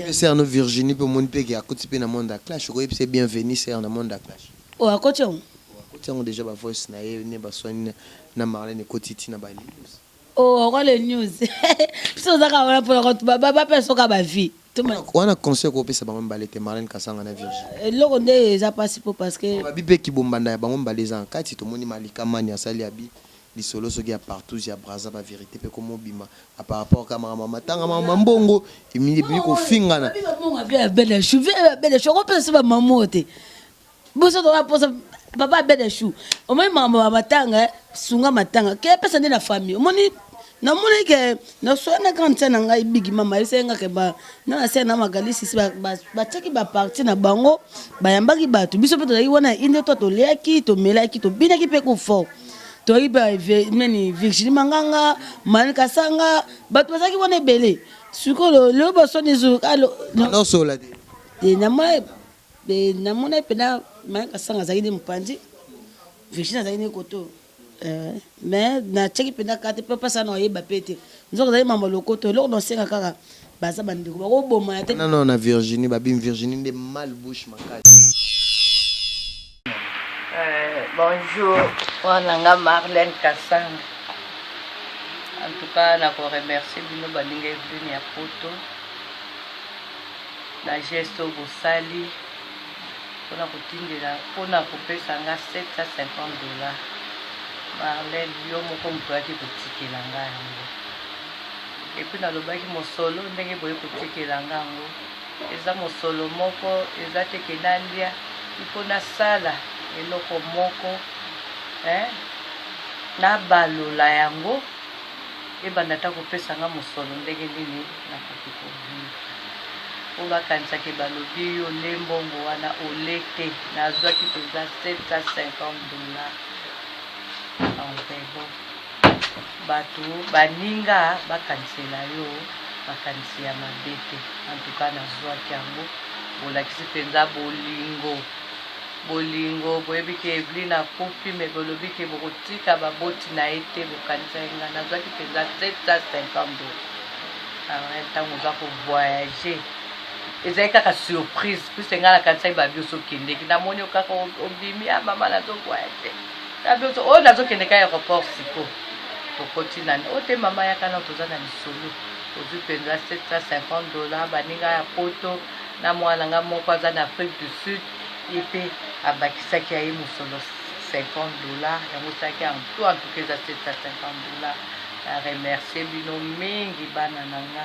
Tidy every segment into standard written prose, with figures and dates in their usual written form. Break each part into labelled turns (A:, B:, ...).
A: Sœur no Virginie pe omoni pe ke akoti pe na monde ya clash, okoyebisa ye bienvenue sœur na monde ya clash.
B: Oh akoti yango?
A: Akoti yango dejà ba voice na ye ne baswani na Marlène ekoti ti na ba news.
B: Oh okwa le news biso toza kaka wana pona ko ba ba pesa kaka ba vie.
A: Wana conseil oko pesa bango mibale te Marlène Kasanga na Virginie.
B: Eloko nde eza pasi po parce que.
A: Babi pe kibombanda ya bango mibale eza na kati tomoni Malika Mani asali abi lisolo soki ya partouze ya Brazza ba verite pe ekomi obima par rapport kaka makambo ya matanga makambo ya mbongo ebimi kofingana.
B: Okopesa biso ba mamu oyo te biso toza posa papa abeda chou omoni makambo ya matanga sunga matanga ke pesa nde na famille omoni namoni ke nasola na grande sœur na ngai bigi mama ayebisaki nga ke ba na na sœur na magali sisi batiaki ba parti na bango bayambaki bato biso mpe tozalaki wana inde to toliaki tomelaki tobinaki mpe ko fort toyaki mpe nani Virginie Manganga Mani Kasanga bato bazalaki wana ebele sikoyo lelo baswani
A: nasola te
B: namona mpena Mani Kasanga azalaki nde mopanzi, Virginie azalaki nde koto, mais natiaki mpenza kate mpe mpasa na oyeba mpe te nzoka azalaki mambo lokoto. Eloko nasenga kaka baza bandeko bakobomana te.
A: Non, na Virginie babimi Virginie nde mal bouche makasi.
C: Bonjour, wana nga Marlène Kasanga. En tout cas, na ko remercier bino baninga Evelyne ya poto na geste oyo bosali mpona kotindela mpona kopesa nga 750 $. Marlène, yo moko moto oyaki kotikela nga yango. Et puis nalobaki mosolo ndenge boye kotikela nga yango eza mosolo moko eza te ke nalia, il faut nasala eloko moko, hein, nabalola yango ebanda ata kopesa nga mosolo ndenge nini nakoki kovivre. Po bakanisaki balobi yo ole mbongo wana ole te, nazwaki mpenza 750 $ enveloppe. Bato baninga bakanisela yo makanisi ya mabe te. En tout cas nazwaki yango, bolakisi mpenza bolingo, bolingo. Boyebi ke Evelyne akufi, me bolobi ke bokotika baboti na ye te, bokanisaki nga. Nazwaki mpenza 750 $. Ntango oza kovoyage ezali kaka surprise, puisque ngai nakanisaki babi osokendeki, namoni yo kaka obimi ya mama nazovoyage oyo nazokende ka aéroport. Siko tokoti nani oyo te, mama yaka na toza na lisolo. Ozwi mpenza 750 $. Baninga ya poto na mwana nga moko aza na Afrique du Sud, ye mpe abakisaki ya ye mosolo 50 $, yango esalaki en tout, en tout cas eza 750 $. Na remercie bino mingi bana na nga,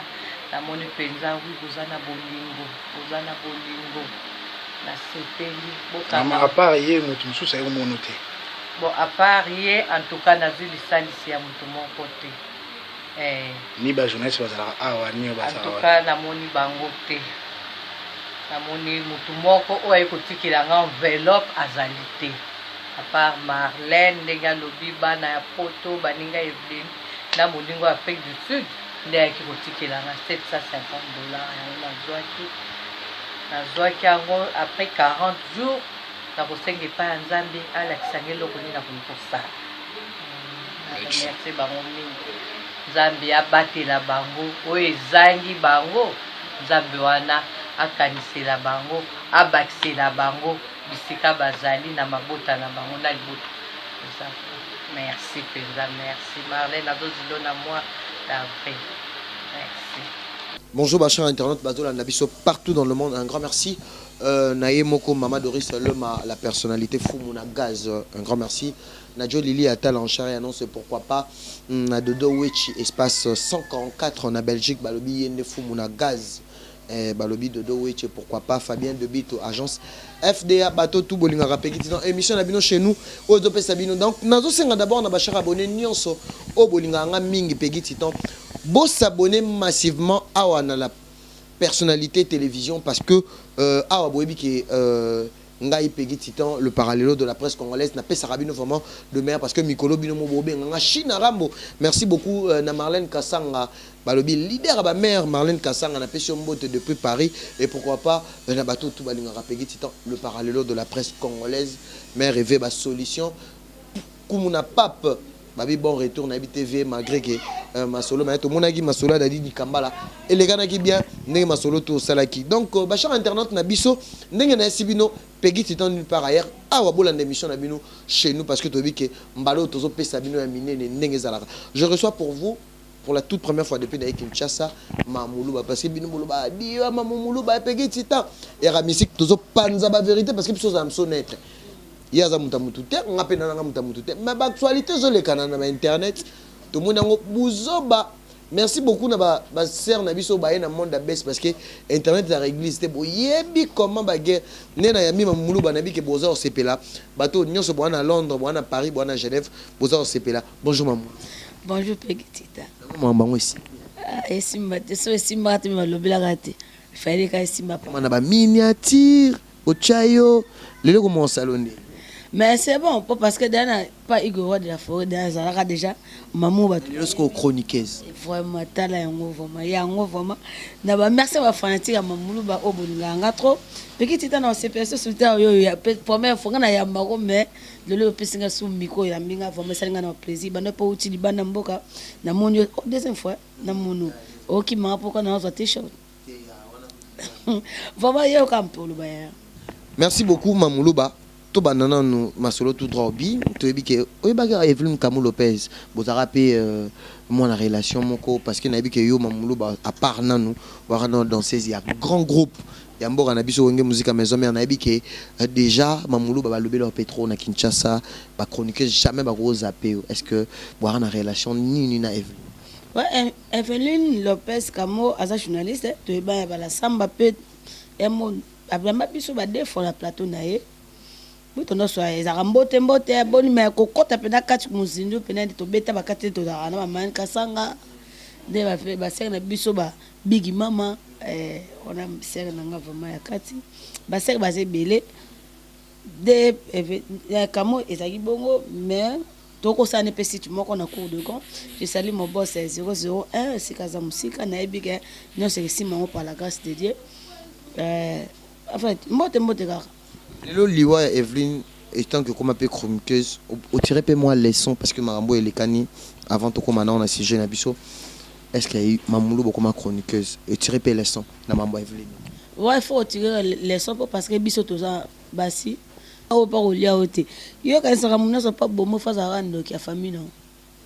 C: namoni mpenza wi boza na bolingo, boza na bolingo, nasepeli.
D: Mama, à part ye moto mosusu aye komono te?
C: Bon, à part ye, en tout cas nazwi lisalisi ya moto moko te, eh.
D: Ni bajournaliste bazalaka awa ni oyo
C: En
D: bazalaka
C: tout
D: wana?
C: cas namoni bango te, namoni motu moko oyo aye kotikela nga enveloppe azali te, à part Marlène ndenge alobi bana ya poto baninga Eveline na moningo ya Afrique du Sud nde ayaki kotikela nga 750 $. Yango nazwaki yango après 40 jours nakosenga epai ya Nzambe alakisa nga eloko nini nakoki kosala. Remercie bango mingi, Nzambe abatela bango, oyo ezangi bango Nzambe wana akanisela bango, abakisela bango bisika bazali na mabota na bango na libota eza. Merci mpenza, merci Marlène, azozilo na mois d'avril, merci.
A: Bonjour ba chers internautes bazolanda biso partout dans le monde, un grand merci na ye moko Mama Doris Lema, la personnalité Fumu na gaz, un grand merci na Jo Lili Atal en chair et annonce, pourquoi pas na Dodo Wechi espace 144 na Belgique, balobi yende Fumu na gaz, balobi Dodo Wechi, pourquoi pas Fabien Debito agence FDA. Bato tout bolingaka peki dans émission na bino chez nous oyo ezopesa bino. Donc nazosenga d'abord na bachers abonnés nyonso oyo bolingaka nga mingi Pegi Titan, bosabonner massivement awa na la personnalité télévision, parce que awa boyebi ke ngai Peggy Titan, le parallèle de la presse congolaise, napesaka bino vraiment de meilleur, parce que mikolo bino mo bobenganga China Rambo. Merci beaucoup na Marlène Kasanga, balobi leader ba mère Marlène Kasanga, napesi yo mbote depuis Paris. Et pourquoi pas na bato tout balingaka Peggy Titan, le parallèle de la presse congolaise, mère rêvé ba solution kumuna pape. Babi bon retour na TV malgré que masolo mais tomonaki masolo ya Dadi Dikambala elekanaki bien ndenge masolo to osalaki. Donc bachers internautes na biso, ndenge na yesi bino Peggy Titan nulle part ailleurs, awa bolanda émission na bino chez nous, parce que toyebi ke mbala oyo tozopesa bino ya minene ndenge ezalaka. Je reçois pour vous, pour la toute première fois depuis na Kinshasa, Mamuluba, parce que bino boloba dia Mamuluba Peggy Titan era musique, tozopanza ba vérité, parce que biso ozala biso neutre. Ye aza moto ya motu te, nga mpe nanga moto ya motu te, mais baactualité ezolekana na bainternet, tomoni yango buzoba. Merci beaucoup na basœurs na biso baye na monde ya bese, parce que internet ezalaka église te. Boyebi comment baguerre nde na yambi Mamuluba, nayebi ke boza kosepela. Bato nyonso boa na Londres, boa na Paris, boa na Genève, boza kosepela. Bonjour Mamu.
B: Bonjour Peggy Tita.
A: Makambo yango esi
B: Esimba te, so esimbaka te, me balobelaka te, efaleli ka esimba.
A: Koma na baminiature otya yo lelo koma osalo nde.
B: Mais c'est bon po parce que dana pas Igor, roi de la forêt, dana azalaka déjà mamu bato.
A: Lelo sikoyo chroniqueuse.
B: Vraiment, tala yango, vraiment yango, vraiment na bamerci bafanatique ya Mamulu oyo bolingaka nga trop. Peki Tita na osepela so surtout oyo ya première fois nga na yambako, mais lelo opesi nga su micro, oyambi nga, vraiment esali nga na plaisir. Banda mpo outi libanda mboka, namoni yo, oh, deuxième fois namoni okimanga mpoka na ozwa t-shirt, vraiment yoka mpe oloba ya.
A: Merci beaucoup Mamuluba. Tobanda nanu masolo tout droit. Obi toyebi ke oyebaki Evelyn Kamu Lopez, bozalaka mpe mwana relation moko, parce que nayebi ke yo Mamuluba, à part nanu waka na danseuse ya grand groupe ya mboka na biso Wenge Musica Maison Mère, nayebi ke déjà Mamuluba balobeli wa petro na Kinshasa, bachroniqueuse jamais bakozape yo. Est ce que bwaka na relation nini na Evelyn?
B: Ouais, Evelyn Lopez Kamo aza journaliste, toyeba ya balasamba mpe emo abamba biso ba deux fois na plateau na ye. Buto nyonso ezalaka mbote mbote boni, me kokɔta mpena kati mozindu mpena nde tobeta bakati nde tozalaka na bamani kasanga nde basere na biso ba bigi mama wana, sere na nga vraiment ya kati, basere baza ebele de Kamo ezalaki bongo, mais tokosala ne mpe site moko na cour de grand. Je salue mon boss 001 esika aza mosika, nayebi ke nyonso esima yango par la grâce de Dieu. En fait, mbote mbote kaka.
A: Lelo liwa ya Evelyn, étant que koma mpe chroniqueuse, otire mpe mwa leçon, parce que makambo oyo elekani avant tokóma nao na sujet na biso, est ce que Mamulu bokoma chroniqueuse, otire mpe leçon na mambo ya Evelyn?
B: Ouais, faut otirer leçon mpo parce que biso toza basi oyo mpa kolia oyo te. Yokanisaka moto nyonso mpa bomo fo azalaka ndoki ya famille. Non,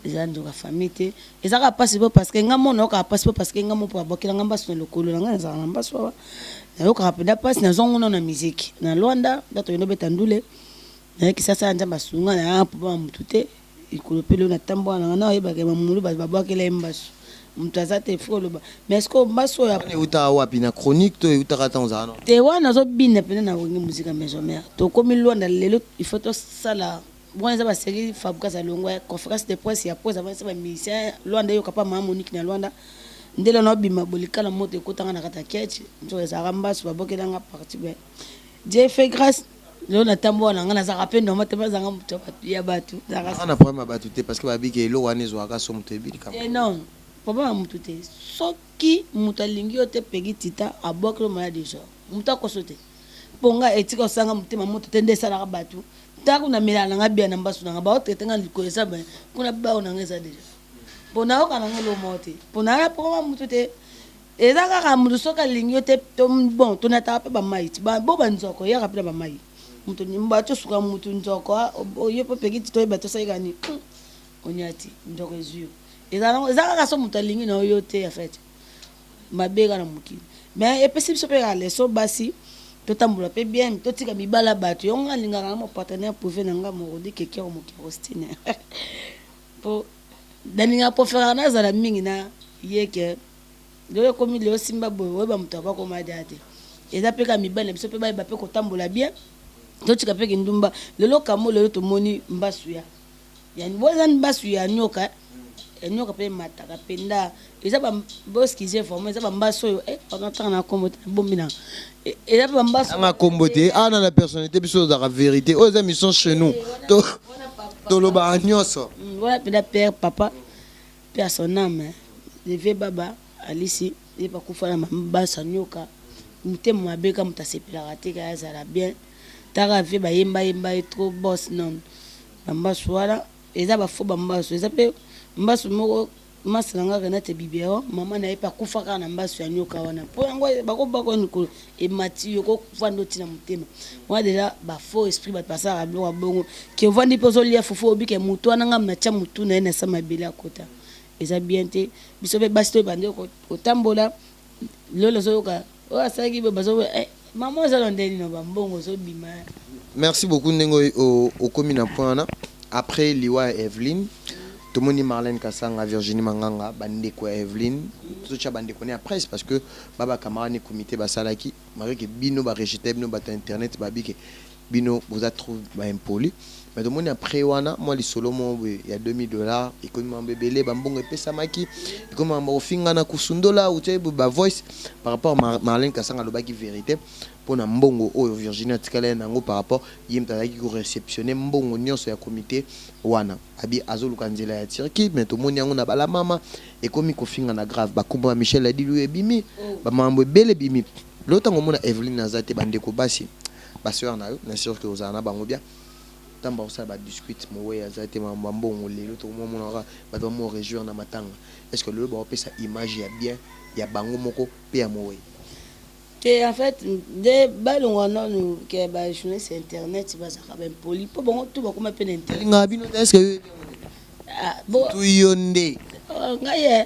B: eza ndoki ya famille te, ezaka mpasi mpo parce que nga mona oyokaka mpasi mpo parce que nga mo mpo abokela nga mbasu na lokolo na ngai, nazalaka na mbasu awa, nayokaka mpenza mpasi. Nazwango nano na musique na Lwanda, nda toyenda obeta ndule, nayaki sasa Nzambe asunga na mpo ba motu te likolo mpe lelo natambola nanga na oyebaka Mamulu bato babwakela ye mbasu, moto aza te fo oloba. Mais est ce que mbasu oyo
A: eutaka wapi? Na chronique to eutaka ntango ozala
B: no? Te, wana nazobina mpena na Wenge Musica Maison Mère. Tokomi Lwanda lelo, il faut tosala wana eza basérie Fabricas alongwa conférence de presse ya presse avanisa bamusicien Lwanda, eyoka pa mama Moniki na Lwanda ndele na obima bolikala moto ekotanga na kati ya ketch, nzoka ezalaka mbasu babokelanga parti. Be Dieu fait grâce, lelo natambola na nga, nazalaka mpe normal te, bazanga moto ya bato.
A: Na problème ya bato te, parce que babiki eloko wana ezwaka so moto eyebi likambo.
B: Non, problème ya motu te. Soki moto alingi yo te, Pegi Tita abwakeli maladi genre moto akoso te, mpo nga etika osanga motema moto te nde esalaka bato. Ntango namelaka na nga bia na mbasu na nga, baotraite nga likolo eza kuna, bao na nga eza déjà mpo nayoka na nga eloko moko te, mpo naa problème ya motu te. Eza kaka motu soki alingi yo te to bon, tonataka mpe bamai ti bo banzoko eyaka mpe na bamai moto bato osuka motu nzoko yo mpo Peki ti toyeba tosalika nini, oniati nzoko ezwi yo. Eza kaka so moto alingi na yo te, en fait mabe kaka na mokili, mais epesi biso mpe kaka leçon, basi totambola mpe bien, totika mibala bato. Yango nga alingaka na mo partenaire privé na nga Morodi Kekero Mokerostine, mpo nalingaka préféraka nazala mingi na ye ke lelo ekomi lelo simba boye, oyeba moto akokoma dia te. Eza mpe kaka mibali na biso mpe bayeba mpe kotambola bien, totika mpe kindumba. Lelo kamo lelo tomoni mbasu ya yani bo eza mbasu ya nyoka, ya nyoka mpe emataka mpenza. Eza boexcuse, vraiment eza bambasu oyo, pardon, ntanga na kombo te, nabombi na eza mpe bambasu.
A: Anga kombo te ana na personnalité, biso ozalaka vérité. Oyo eza mission chez nous, tolobaka nyonso.
B: Wana mpenza père papa mpe à son âme, le vieux baba Alisi ye bakufa na mambasa nyoka, motema mabe ka moto asepelaka te ka azala bien. Taka vie bayembayemba ye trop, boss non bambasu wana. Eza ba faux ba mbasu eza pe mbasu moko masta na nga Renate Biberon maman na ye pe akufa kaka na mbasu ya nioka wana po yango bako baka yo mikolo emati yo oko kufa nde oti na motema wana dejà ba faux esprit batu basalaka biloko ya bongo ke ovandi pe ozo lia fufu oyebi ke mutu wana nga na tia mutu na ye na se mabele akota eza bien te biso pe basi toyeba nde kotambola lelo ozoyoka oyo asalaki boye bazo eh, mama oza na ndenge nini ba mbongo ozobima.
A: Merci beaucoup ndenge okomi na point wana après liwa ya Evelyne tomoni Marlène Kasanga Virginie Manganga ba ndeko ya Evelyne tozotia ba ndeko ne ya presse parce que ba ba camarade ne comite basalaki malgré que bino ba rejeta bino bato ya internet babi ke bino boza trop ba impoli mais tomoni après wana mwa lisolo moko boye ya 2000 dollars ekomi mambo ebele bambongo epesamaki ekomi mambo kofingana kosundola otie ba voice par rapport Mar Marlène Kasanga alobaki verite mpo na mbongo oyo Virginie atikala ye na yango par rapport ye moto azalaki ko receptionner mbongo nyonso ya comite wana abi azoluka nzela ya Turquie mais tomoni yango na balamama ekomi kofingana grave bakombo ya Michel Adilu ebimi bamambo ebele ebimi lelo ntango omona Evelyne aza te bandeko basi ba soeur na yo na sur que ozala na bango bien tango bakosala ba discuite moweyi aza te makambo ya mbongo lelo tokomona kaka bato bamo rejouir na matanga est ce que lelo bakopesa image ya bien ya bango moko pe ya moweyi?
B: Te en fait nde balongwa nanu ke ba journaliste ya internet bazalaka ba impoli po bango tout bakoma pe na internet.
A: Alingaka bino te est ce que yo oyebi yango te?
B: Ah bo
A: Surtout yo nde.
B: Ngai eh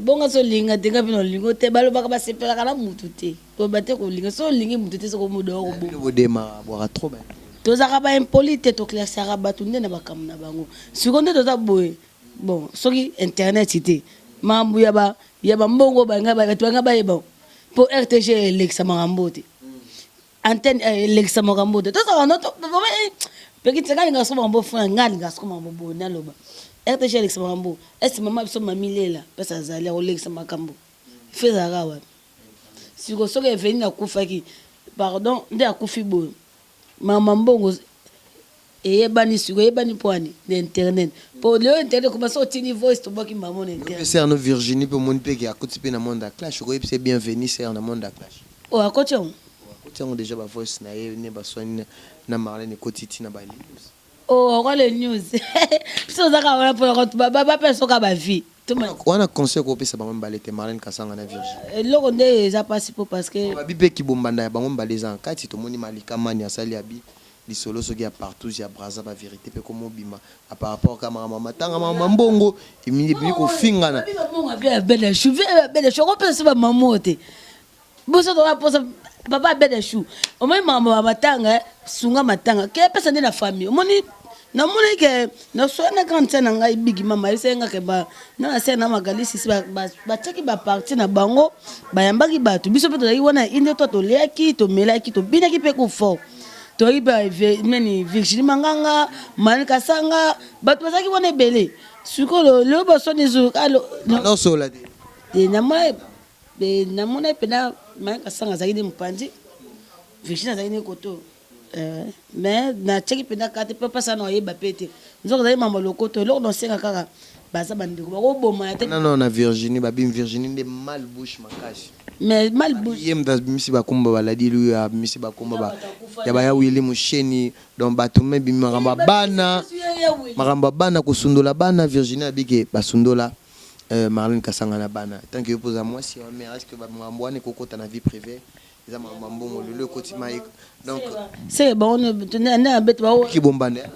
B: bongo azo linga te nga pe na lingo te balobaka basepelaka na mutu te koloba te kolinga soki olingi mutu te soki omodo oko
A: bino bodemaka bwaka trop ba
B: tozalaka ba impoli te toclassaka batu nde na makambo na bango sikoyo nde toza boye bon soki internet te makambo ya ba ya ba mbongo balinga bato balinga bayeba po rtg elekisa makambo te antenne eh, elekisa makambo te tozala no pekiti nga alingaka soko makambo fona nga alingaka soko makambo boye naloba rtg elekisa makambo ese mama biso mami lela mpesa azali akolekisa makambo fe ezalaka wapi siko soki eveline akufaki pardon nde akufi boye mama mbongo eyebani siko eyebani mpo ani na internet mpo lelo internet ekoma so otindi voice tobwaki mama na internet
A: sœur no Virginie mpe omoni mpe ke akoti mpe na monde ya clash okoyebisa ye bienvenue sœur na monde ya clash
B: oyo akoti yango
A: akoti yango déjà ba voice na ye ne baswani na Marlène ekoti ti na ba news
B: oh okwa le news biso ozaka wana mpona bapesa soka ba vie
A: wana conseil okopesa bango mibale te Marlène Kasanga na Virginie
B: eloko nde eza mpasi mpo parce que
A: babi mpe kibombanda ya bango mibale eza na kati tomoni Malika Mani asali abi lisolo soki ya partous ya Brazza ba verite pe ekomi obima a par rapport kaka makambo ya matanga makambo ya mbongo ebimi kofingana.
B: Belle chou belle chou okopesa so ba maman oyo te biso toza posa papa belle chou omoni makambo ya matanga sunga matanga ke pesa nde na famille omoni namoni ke naswani na grande sœur na ngai bigi mama ayebisaki nga ke ba na na sœur na magali sisi batiaki ba parti na bango bayambaki bato biso mpe tozalaki wana inde to toliaki tomelaki tobinaki mpe ko fort toyaki mpe nani Virginie Manganga Mani Kasanga bato bazalaki wana ebele sikoyo lelo baswani
A: naosola te
B: namona mpena Mani Kasanga azalaki nde mopanzi Virginie azalaki nde koto eh, mais natiaki mpenza kate mpe mpasi wana oyeba mpe te nzoka ezali mambo lokoto eloko naosenga kaka baza bandeko bakobomana te
A: non na Virginie babimi Virginie nde mal bouche makasi
B: mais mal bouche
A: ye moto abimisi bakombo baladi luyo abimisi bakombo ba ya baya Willy Musheni donc bato me bimi makambo ya bana makambo ya bana kosundola bana Virginie abike basundola euh, Marlène Kasanga na bana tant que yo poza mwasi ya mère est-ce que makambo wana ekokota na vie privée eza makambo ya mbongo lelo ekoti mai donc
B: seke bango nde abeti bango
A: kibombanda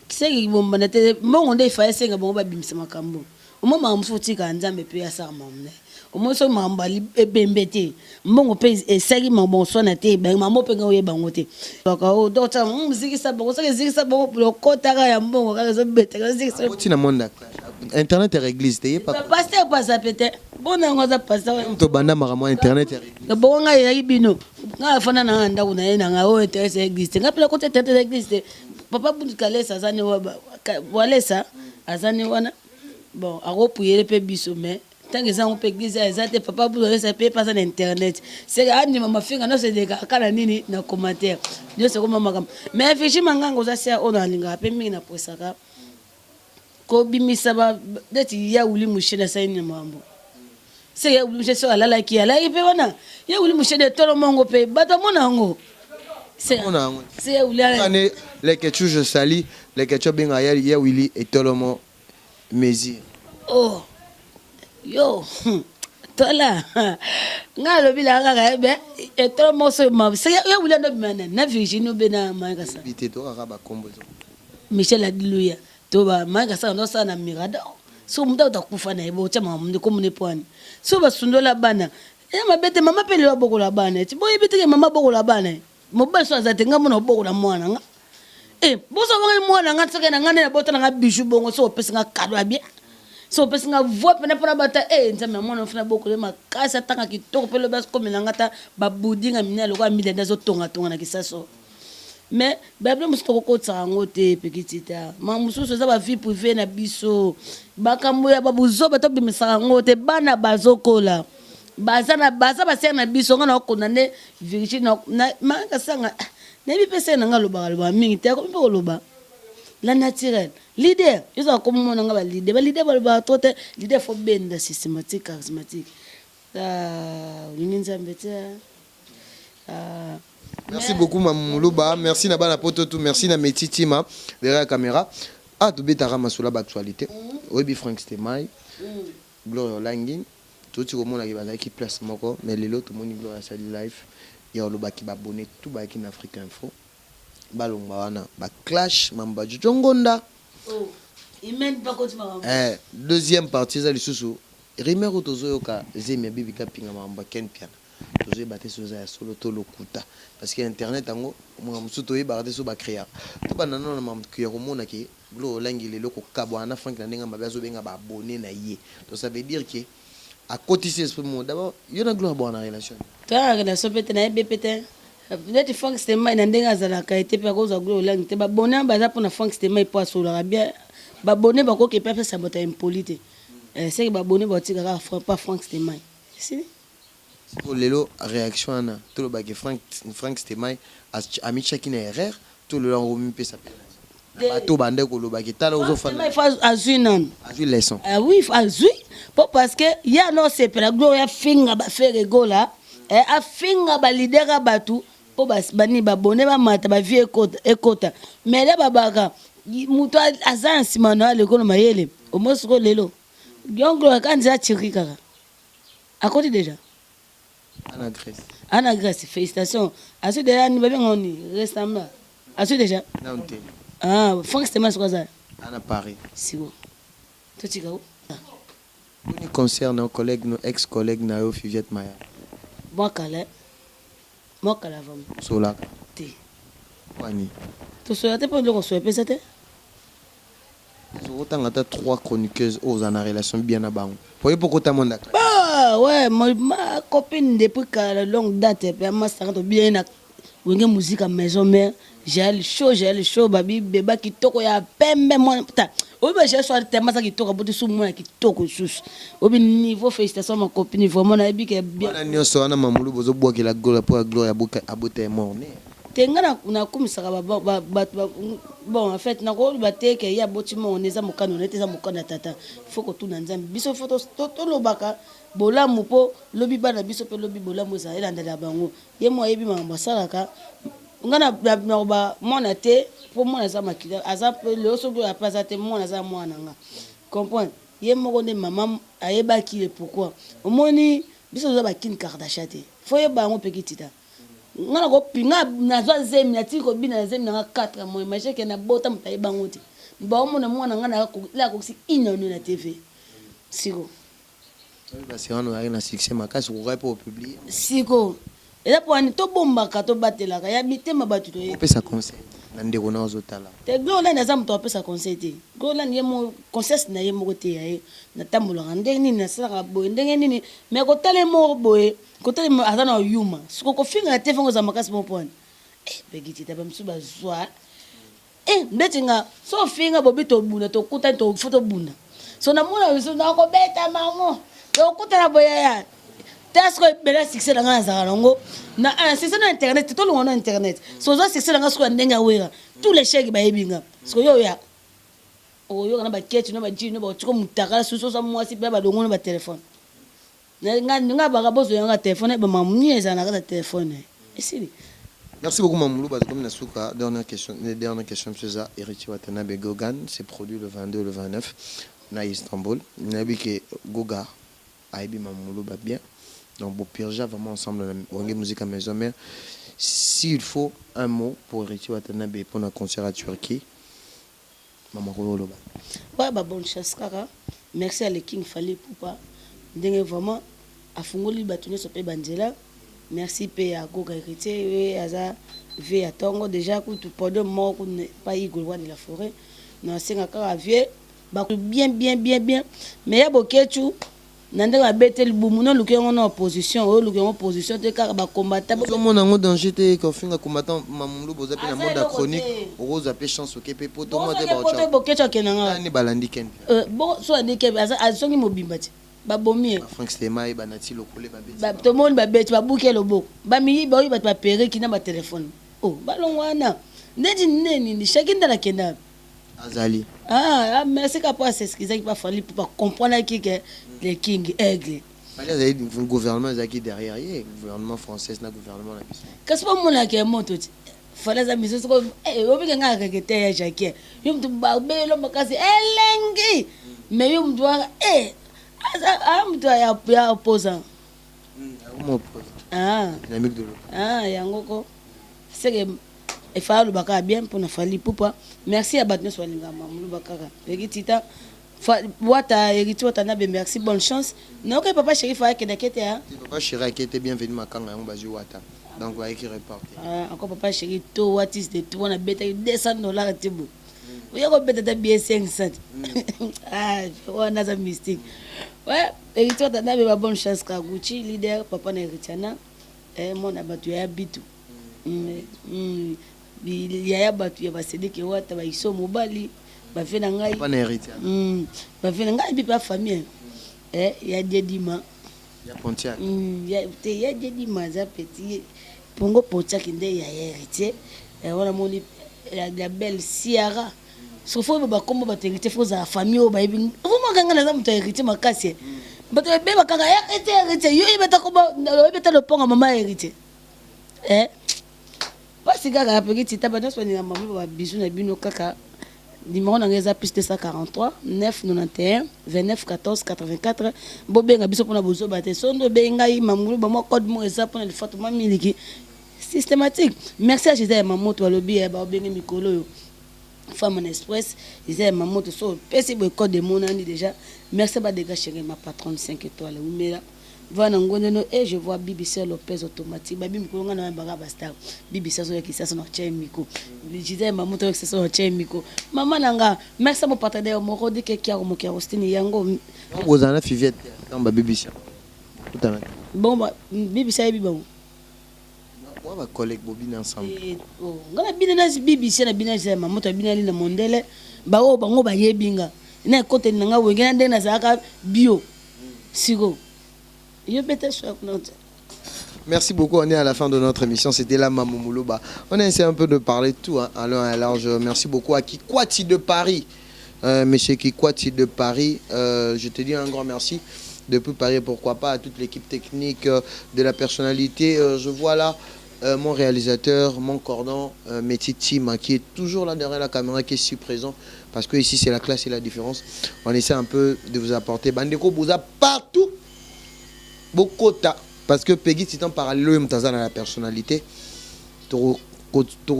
B: seke kibombanda te mbongo nde efaye senga bango babimisa makambo omoi makambo mosusu otikaka nzambe mpe asala makambo na ye omoi soki makambo ebembe te mbongo mpe esali makambo oswana te makambo mpe ngai oyeba yango te dokota zikisa bango soki ezikisa bango lokotaka ya mbongo kaka ezobetaka ezikisa
A: oti na monde ya internet ya église te ye
B: pasteur mpe aza pe te bona yango aza pasteur
A: tobanda makambo ya internet ya
B: bongo ngai eyaki bino ngai afanda na ngai ndako na ye na ngai oyo internet ya église te ngai mpe nakota internet ya église te papa bundu kalesa aza ne walesa aza ne wana bon akopuyele mpe biso mais ntango eza yango mpe église eza te papa bundu kalesa mpe aza na internet seke andima mafinga nyonso elekaka kaka na nini na commentaire nyonso ekoma makambo mais Virginie Manganga oza sia oyo nalingaka mpe mingi napresaka kobimisa ba neti ya Willy Musheni asali nini makambo se ya Willy Musheni soki alalaki alalaki mpe wana ya Willy Musheni etolo mongo mpe bato amona yango.
A: Amona yango. Kane Leketchou je sali Leketchou abenga ya ya Willy etolomo mesure.
B: Oh yo tola nga alobi la kaka ebe eh etolomo so ma se ya Willy ndo bima na na Virginie obe na Mike sa.
A: Bite to kaka ba kombo zo.
B: Michel Adiluya to ba Mike sa ndo sa na Mirador. So muta utakufa na ebo cha mama ndeko mune pwani. So basundola bana Eza mabe te mama pe lelo abokola bana ti boyebi te ke mama abokola bana mobali so aza te nga mona obokola mwana nga eh boso bongo mwana nga soki na nga nde nabota na nga bijou bongo so opesi nga cadeau ya bien so opesi nga voix pena pona bata eh nzambe ya mwana funa bokola makasi atanga kitoko pe lobi akomela nga ta ba budinga minene lokola mida nde azotonga tonga na kisaso Mais ba biloko mosusu tokokotisaka yango te pekitita makambo mosusu eza ba vie privee na biso makambo ya babuzoba tobimisaka yango te bana bazokola baza na baza basere na biso nga nakokondane Virginie makasanga nayebi mpe sere na nga alobaka alobaka mingi te akomi mpe koloba la naturelle leader ezaka komona nga ba leader ba leader balobaka trop te leader fo benda systématique charismatique ah, olingi nzambe te ah.
A: Merci beaucoup Mamu Muluba, merci na bana poto tout, merci na Meti Tima derrière la caméra. Ah tobetaka masolo ba actualité. Oyebi Frank Stemay, Gloria Olangi, toti komona ke bazalaki place moko, mais lelo tomoni Gloria asali live ya olobaki ba abonné tout bayaki na Africa Info. Balongwa wana ba clash mambo ba Jojo Ngonda.
B: Oh, Imen bakoti makambo.
A: Eh, deuxième partie eza lisusu rumeur oyo tozoyoka zemi ya Bibi Kapinga makambo ya Ken Mpiana. Tozoyeba te soki eza ya solo to lokuta parce que internet yango makambo mosusu toyebaka te soki ba creaka. Tobanda nanu na makambo ya komona ke Gloria Olangi lelo kokabwana na Franck na ndenge ya mabe azobenga ba abonnes na ye donc ça veut dire que akotisi esprit moko d'abord yo na Gloria bozalaka na relation nini?
B: Toza na relation pe te nayebi ye pe te neti Franck Stemay na ndenge azalaka ye te pe akozwa Gloria Olangi te ba abonnes wana baza pona Franck Stemay po asololaka bien ba abonnes bakoki pe apesa bato ya impoli te seke ba abonnes bakotika kaka pa Franck Stemay esili.
A: Sikoyo lelo reaction wana toloba ke Franck Franck Stemay amitiaki na erreur to lelo yango omipesa pe raison na bato obandaki koloba ke tala ozo fanda
B: Stemay faut azui nanu
A: azui leçon
B: ah oui azui po parce que ye ano osepela gloria afinga ba ferre gola eh, afinga ba leader ya batu po bani ba abonne bamata ba vie ekota ekota mais le babaka moto aza na nsima na yo alekolo mayele omoi sikoyo lelo donc gloria ka nzela turquie kaka Akoti dejà?
A: Ana Grace.
B: Ana Grace, félicitations. Azui dejà ni babenga ngo nini? Récemment. Azui dejà?
A: Nanu te.
B: Ah, Franck Stemay siko aza.
A: Ana Paris.
B: Siko. Totika ko.
A: Boni concert na collègue no ex collègue na yo Fiviette Maya.
B: Mwa kala. Mwa kala vraiment.
A: Osolaka?
B: Te.
A: Pwani?
B: Tosola te po eloko sola epesa te.
A: Oko tanga ata 3 chroniqueuses oyo ozala na relation bien na bango po yo pe okota monde ya classe.
B: Bah ouais ma copine depuis kala longue date pe masta tobinaki na wenge musica maison mère jael show jael show babi beba kitoko ya pembe mwana ta oyebi ba jael show tellement aza kitoko aboti su mwana kitoko lisusu oyebi niveau felicitations ma copine vraiment nayebi ke bien
A: Wana nionso wana Mamulu bozo buakela Gloria po ya Gloria abota ye mort ne.
B: Te nga nakumisaka batu bon en fait nakoloba te ke ye aboti mongo nde eza mokano na ye te eza mokano ya tata faut kotuna nzambe biso faut tolobaka bolamu po lobi bana biso pe lobi bolamu ezala elandela bango ye moko ayebi makambo asalaka nga nakoloba mwana te po mwana aza makila aza lelo soki oyo ape aza te mwana aza mwana na nga comprendre ye moko nde mama ayebaki le pourquoi omoni biso toza ba kin kardashian te faut yeba yango peki tita Nga nako nga nazwa zemi natiki kobina na zemi nanga 4 mois imagine ke nabota moto ayeba ngo te baomona mwana nga la akokisi une année na TV siko
A: Serano ozalaki na succès makasi okokaki mpe opublie
B: siko eza mpo wani tobombaka tobatelaka ya mitema bato toyebi
A: opesa conseil na ndeko na ozotala
B: te Gloland aza moto apesa conseil te Gloland ye moko conscience na ye moko te ya ye natambolaka ndenge nini nasalaka boye ndenge nini mais kotala ye moko boye Kotala aza na yuma siko kofinga na TV ngo eza makasi bongo pona eh peggy ba misusu bazwa eh ndeti nga so ofinga bobi tobunda tokutani to fo tobunda so namona biso nakobeta mango tokutana boyaya ta siko ebele succès na nga nazalaka nango na ah, succès na internet tolonga na internet so oza succès na nga siko ya ndenge awera tous les chèques bayebi nga siko yo oya okoyoka na baketi na bajino bakotika motakala susu oza mwasi mpe balongo na batelefone Nga nga baka bozo yanga telephone ba mamu nini ezala na kati ya telephone esili.
A: Merci beaucoup, Mamoulou. Comme Nasuka, dernière question, dernière question, monsieur Héritier Watanabe Gogan, c'est produit le 22, le 29, na Istanbul. Nabi que Goga, ayebi Mamoulou ba bien. Donc, bon, pirja vraiment ensemble, Wenge Musique à Maison Mère. S'il faut un mot pour Héritier Watanabe pour un concert à Turquie, Maman Koloba.
B: Ouais, bah, bonne chance, kaka. Merci à le King Fally Ipupa. Ndenge vraiment, afungoli bato nyonso mpe banzela. Merci mpe ya Goga Héritier, ye aza vie ya ntongo déjà, kutu podium moko kuna pa Igwe, roi de la forêt. Na asenga kaka vie bako bien, bien, bien, bien, mais ya Bokecu na ndenge babeteli bumu, noluki yango na opposition oyo, oluki yango opposition te, kaka bakombata.
A: Ozomona yango danger te kofinga combattant Mamulu? Boza mpe na monde ya chronique, okozwa mpe chance oke mpe poto mwa te.
B: Poto Bokecu akendanga.
A: Ni balandi ken.
B: Bon, so andi ke azongi mobimba ti babomi ye.
A: Frank Stema ye banati lokole babeti.
B: Tomoni babeti, babuki ye loboko, bamiyiba oyo bato bapereki na batelefone o balongo wana neti nini shaki nde nakenda.
A: Azali.
B: Ah, merci ka po as'excusaki pa Fally mpo bacomprendaki ke le King Aigle.
A: Fally azali, gouvernement ezalaki derrière ye, gouvernement française na gouvernement na biso.
B: Kasi bamonaka ya moto ti Fally aza miso soko obike ngai akeke te ya Jacquin, yo motu babelo makasi elengi, mais yo motu wana aza motu ya opposant.
A: Dynamique de
B: l'autre. Yango ko seke efala alobaka bien mpona Fally Ipupa. Merci ya bato nyonso balingaka Mamuluba, kaka Peki Tita Wata, Héritier Watanabe. Merci, bonne chance. Nayoki papa chéri fa akendaki te.
A: Papa chéri akete, Bienvenu Makanga yango bazwi Wata, donc bayeki reporter.
B: Encore papa chéri to watis de tout wana abetaki 200 $ te, bo oya kobeta ta bien 500 wana aza mystique. Ouais, Héritier Watanabe ba bonne chance kaka. Gucci leader, papa na Héritiana, mwana bato ya bitu, yaya bato ya basedeke Wata, baiso mobali bave na ngai.
A: Papa na Héritier.
B: Bave na ngai mpe famille ya Diedima.
A: Ya Pontiac.
B: Te, ya Diedima aza petit pongo Pontiac nde ya Héritier wana. Moni la belle Siara, so fo oyeba bakombo bato Héritier, fo ozala famille oyo bayebi vraiment. Ngai naza moto ya Héritier makasi. Bato ebeba kaka Héritier, Héritier, yo oyebeta kombo, oyebeta loponga mama Héritier. Mpasi kaka apeki tita. Bato nyonso balinga mama, babisu na bino kaka. Numéro na ngai eza +243 991 29 14 84. Bobenga biso mpona bozoba te. So nde obengi ngai Mamulu, bamwa code moko eza mpona lifato mwa miliki systématique. Merci à Gisele Mamoto, balobi ya baobenge mikolo oyo Femme en Express eza ya Mamoto. So opesi boye code emonani déjà. Merci badega chéri, ma patronne 5 étoiles, umela vana ngondeno. E je vois BBC Lopez automatique, babi mikolo nga na yambaka bastar. BBC azoyakisa so na tia miko, Gisele Mamoto ayokisa so na tia miko, mama na nga. Merci mo partenaire moko dike kiaro moki Agostine yango.
A: Bozala na Fiviette ntango ba BBC kutana.
B: Bon, BBC ayebi bango.
A: Wa bacollègue bobina ensemble.
B: Nga na bino na BBC, na bino Gisele Mamoto, na bino ali na mondele. Baoyo bango bayebi nga na ekoteli na nga Wenge na ndenge nazalaka bio siko yo bete so kuna.
A: Merci beaucoup. On est à la fin de notre émission. C'était la Mamou Moulouba. On a essayé un peu de parler tout, hein, à long et à large. Merci beaucoup à Kikwati de Paris. Monsieur Kikwati de Paris, je te dis un grand merci. Depuis Paris, pourquoi pas, à toute l'équipe technique de la personnalité. Je vois là mon réalisateur, mon cordon, Métis Team, hein, qui est toujours là derrière la caméra, qui est si présent. Parce que ici, c'est la classe et la différence. On essaie un peu de vous apporter. Bandeko boza partout. Bokota. Parce que Peggy Titan parallèle, dans la personnalité.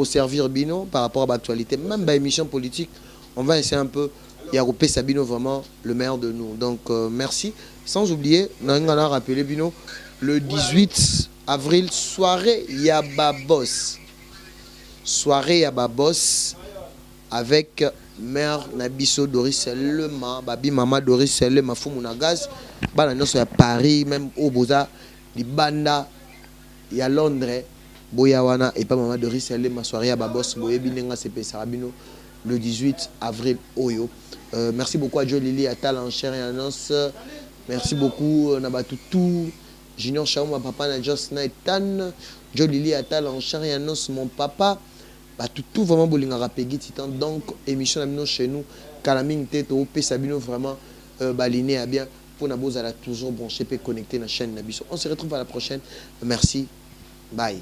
A: Servir bino par rapport à l'actualité, même à émission politique, on va essayer un peu ya kopesa bino vraiment le meilleur de nous. Donc merci. Sans oublier, on a rappelé bino le 18 avril, soirée ya ba boss. Soirée ya ba boss avec mère na biso Doris Lema, babi mama Doris Lema fumu na gaz, bana nyonso ya Paris, même au boza libanda ya Londres, boya wana et pas mama Doris Lema, soirée ya ba boss, boyebi ndenge sepesaka bino le 18 avril oyo. Merci beaucoup à Joe Lili à Talent Cher et Annonce. Merci beaucoup na Batutu Junior Chaouma, papa na Just Nathan, Joe Lili à Talent Cher et Annonce, mon papa. Batutu vraiment bolingaka Peggy Titan. Donc émission na bino chez nous kala mingi te, topesa bino vraiment baline ya bien mpona bozala toujours branché mpe connecté na chaîne na biso. On se retrouve à la prochaine. Merci, bye.